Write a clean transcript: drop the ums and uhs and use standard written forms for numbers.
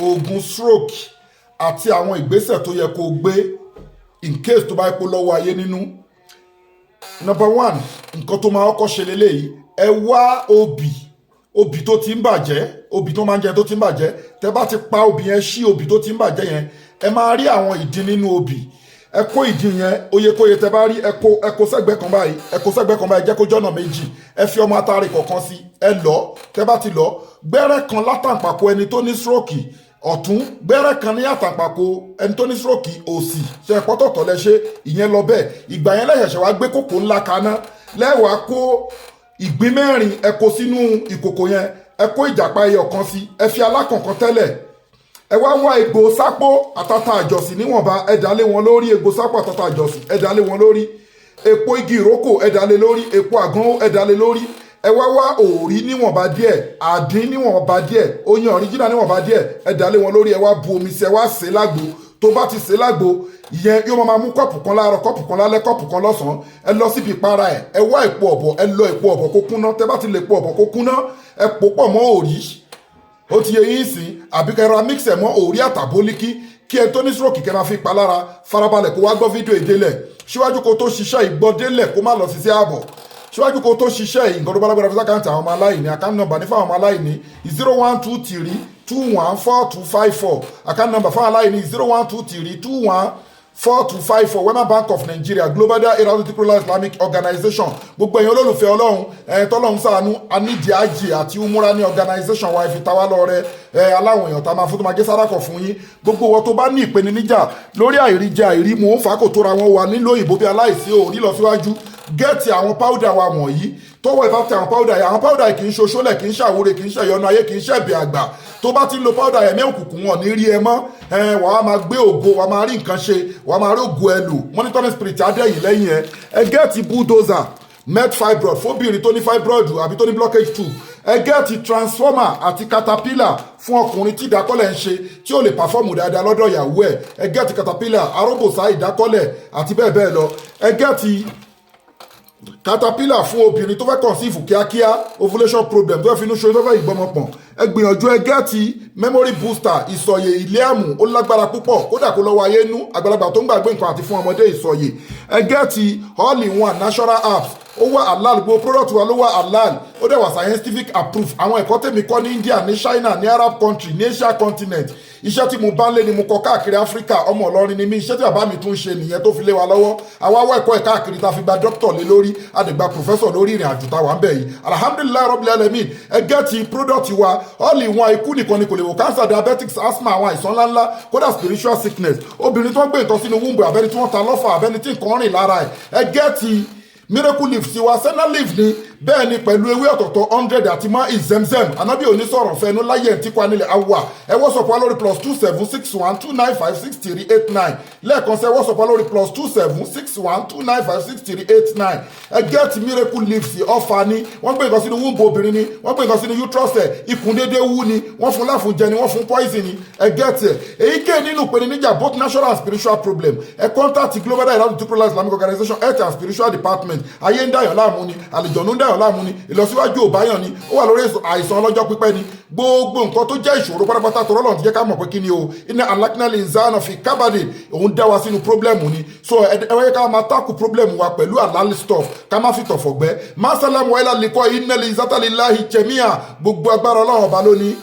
Oògùn stroke àti àwọn ìgbésẹ̀ tó yẹ kó o gbé in case tó bá yẹ kó lọ́wọ́ ayé nínú. Number one, nǹkan tó máa kọ́kọ́ ṣe leléyìí: ẹ wá obì, obì tó ti ń bàjẹ́, obì tó máa ń jẹ tó ti ń bàjẹ́. Tẹ bá ti pa obì yẹn sí, obì tó ti ń bàjẹ́ yẹn, ẹ máa rí àwọn ìdin nínú obì. Ẹ kó ìdin yẹn, oyekóye tẹ bá rí, ẹ kó, ẹ kó sẹ́gbẹ́ kan báyìí, ẹ kó sẹ́gbẹ́ kan báyìí. Jẹ́ kó jọ́nà méjì. Ẹ fi ọmọ atare kọ̀ọ̀kan sí, ẹ lọ. Tẹ bá ti lọ, gbẹ́rẹ́ kan látàǹpàkò ẹni tó ní stroke ọ̀tún, gbẹ́rẹ́ kan ní àtàǹpàkò ẹni tó ní stroke òsì. Ṣe pọ́tọ̀tọ̀ lẹ ṣe ìyẹn lọ bẹ́ẹ̀. Ìgbà yẹn lẹ́yẹ̀ṣẹ̀ wá gbé kòkó ńlá kaná, lẹ́wàá kó ìgbín 4, ẹ kó sínú ìkòkò yẹn, ẹ kó ìjàpá ẹyọ kan sí, ẹ fi alákànkan tẹ́lẹ̀. Ẹ wá wá egbò sápó àtàtà àjọsìn níwọ̀nba, ẹ dà lé wọn lórí. Egbò sápó, àtàtà àjọsìn, ẹ dà lé wọn lórí. Èpo igi ìrókò, ẹ dà lé lórí. Èpo àgán, ẹ dà lé lórí. Ẹ wá wá òòrí níwọ̀nba díẹ̀, àdín níwọ̀nba díẹ̀, oyin original níwọ̀nba díẹ̀, ẹ dà lé wọn lórí. Ẹ wá bu omi sí, ẹ wá sè é lágbo. Tó bá ti sè é lágbo ìyẹn, yóò máa mú cup kan láàárọ̀, cup kan lálẹ́, cup kan lọ́sàn-án. Ẹ lọ síbi ìpara ẹ, ẹ wá èpo ọ̀bọ̀, ẹ lọ èpo ọ̀bọ̀ kó kúnná. Tẹ bá ti lè po ọ̀bọ̀ kó kúnná, ẹ pò pọ̀ mọ́ òrí. Ó ti yẹ yín sìn? Àbí kẹrọ mix ẹ̀ mọ́ òrí àtàbólíkí, kí ẹ tó ní stroke kẹ́ máa fi pa lára. Farabalẹ̀ kó wá gbọ́ fídíò ìdélẹ̀ síwájú kó tó ṣiṣẹ́ ìgbọ́délẹ̀, kó má lọ sí sí ààbọ̀. Síwájú kó tó ṣiṣẹ́ yìí, nǹkan tó bá lágbára, fi s'account àwọn ọmọ aláìní. Account number ní fáwọn ọmọ aláìní: 0123214254. Account number fáwọn aláìní: 0123214254, Wema Bank of Nigeria, Global Dahiratu Dhikrlahi Islamic Organization. Gbogbo ẹ̀yin olólùfẹ́ Ọlọ́run, ẹ̀yin tọ́lọ́run ṣàánú, anídìí àjì àti umura ní organization wa. Ìfi tàwa lọ́rẹ ẹ̀ aláwọn èèyàn tá a máa fún, tó máa gé sárakọ̀ fún yín. Gbogbo wọn tó bá ní ìpèníjà lórí àìríjẹ àìrímu, ó ń fà á kò tóra wọn wà nílò òyìnbó bí aláìsí òrí lọ síwájú, get àwọn powder wa wọ̀nyí. Tọwọ́ ẹ bá tẹ àwọn powder yìí, àwọn powder yìí kì í ṣoṣólẹ̀, kì í ṣàwúre, kì í ṣẹ̀yọnu ayé, kì í ṣẹ̀bẹ̀ àgbà. Tó bá ti ń lo powder yẹn, mẹ́ òkùnkùn wọn ní rí ẹ mọ́ ẹ. Wàá máa gbé ògo, wàá máa rí nǹkan ṣe, wàá máa rí ògo ẹ lò. Monitoring spirit adẹ́yìn lẹ́yìn ẹ. Ẹ get bulldozer, med fibroid fóbìnrin tó ní fibroid àbí tó ní blockage tube. Ẹ get transformer àti caterpillar fún ọkùnrin tí ìdákọ́lẹ̀ ń ṣe, tí ó lè perform dáadáa lọ́dọ̀ ìyàwó ẹ̀. Ẹ get caterpillar, aróbòsá, ìdákọ́lẹ̀ àti bẹ́ẹ̀ bẹ́ẹ̀ lọ. Ẹ get caterpillar fún obìnrin tó fẹ́ conceive kíákíá, ovulation problem, tó fẹ́ finú ṣoyún, tó fẹ́ ìgbọ́mọpọ̀n. Ẹ gbìyànjú, ẹ get memory booster, ìsọ̀yè ìlẹ́àmù. Ó lágbára púpọ̀, kódà kó lọ́wọ́ ayé nú àgbàlagbà tó ń gbàgbé nǹkan àti fún ọmọdé ìsọ̀yè. Ẹ get all in one natural herbs. Ó wà halal, gbogbo product wa ló wà halal, ó dẹ̀ wà scientific approved. Àwọn ẹ̀kọ́ tèmi kọ́ ní India, ní China, ní Arab country, ní Asia continent, iṣẹ́ tí mo bá ń lé ni mo kọ káàkiri Africa. Ọmọ Ìlọrin ni mí. Iṣẹ́ tí bàbá mi tún ṣe nìyẹn tó fi lé wa lọ́wọ́. Àwa wá ẹ̀kọ́ ẹ̀ káàkiri, tá a fi gba doctor lé lórí, a dẹ̀ gba professor lórí ìrìn àjò táwa ń bẹ̀ yìí. Alhamdulillahi rabbil alamin. Ẹ get product wa, all in one. Ikú nìkan ni kò lè wò: cancer, diabetics, asthma, àwọn àìsàn ńláńlá, kódà spiritual sickness, obìnrin tó ń gbé nǹkan sínú womb, abẹ́ni tí wọ́n ta lọ́fà, abẹ́ni tí nǹkan rìn lára ẹ̀. Ẹ get miracle leaf tiwa, senna leaf ni bẹ́ẹ̀ ni, pẹ̀lú ewé ọ̀tọ̀ọ̀tọ̀ 100 àti mọ́ ìzẹ́mzẹ́m. Anábì òní sọ̀rọ̀ fẹnu láyé ẹ̀ tí kò nílẹ̀ awà. Ẹ WhatsApp wa lórí +27612956389. Lẹ́ẹ̀kan sẹ́, WhatsApp wa lórí +27612956389. Ẹ get miracle leaf ọ̀fà ni. Wọ́n gbé nǹkan sínú womb obìnrin ni, wọ́n gbé nǹkan sínú uterus ẹ̀, ikùn déédéé wú ni, wọ́n fún láfúnjẹ ni, wọ́n fún poison ni. Ẹ get ẹ̀. Èyíkéyìí nínú ìpèníjà, both natural and spiritual problem, ẹ contact Global Dahiratu Dhikrlahi Islamic Organization, Health and Spiritual Department. Ayé ń dàyàn láàmú ni, àlìjọ̀nù ń dàyàn láàmú ni, ìlọsíwájú ò báyàn ni, ó wà lórí àìsàn ọlọ́jọ́ pípẹ́ ni, gbogbo nǹkan tó jẹ́ ìṣòro pátápátá tó rọ́lọ́run ti jẹ́ ká mọ̀ pé kí ni o, inna khalaqnal insana fi kabad, òun dá wa sínú problem ni. So ẹ wáyé ká máa tackle problem wa pẹ̀lú halal stuff, ká má fi tọ̀fọ̀ gbẹ́. Masalam wa ilal liqa, innal izzata lillahi jamia. Gbogbo agbára, Ọlọ́run Ọba lónìí.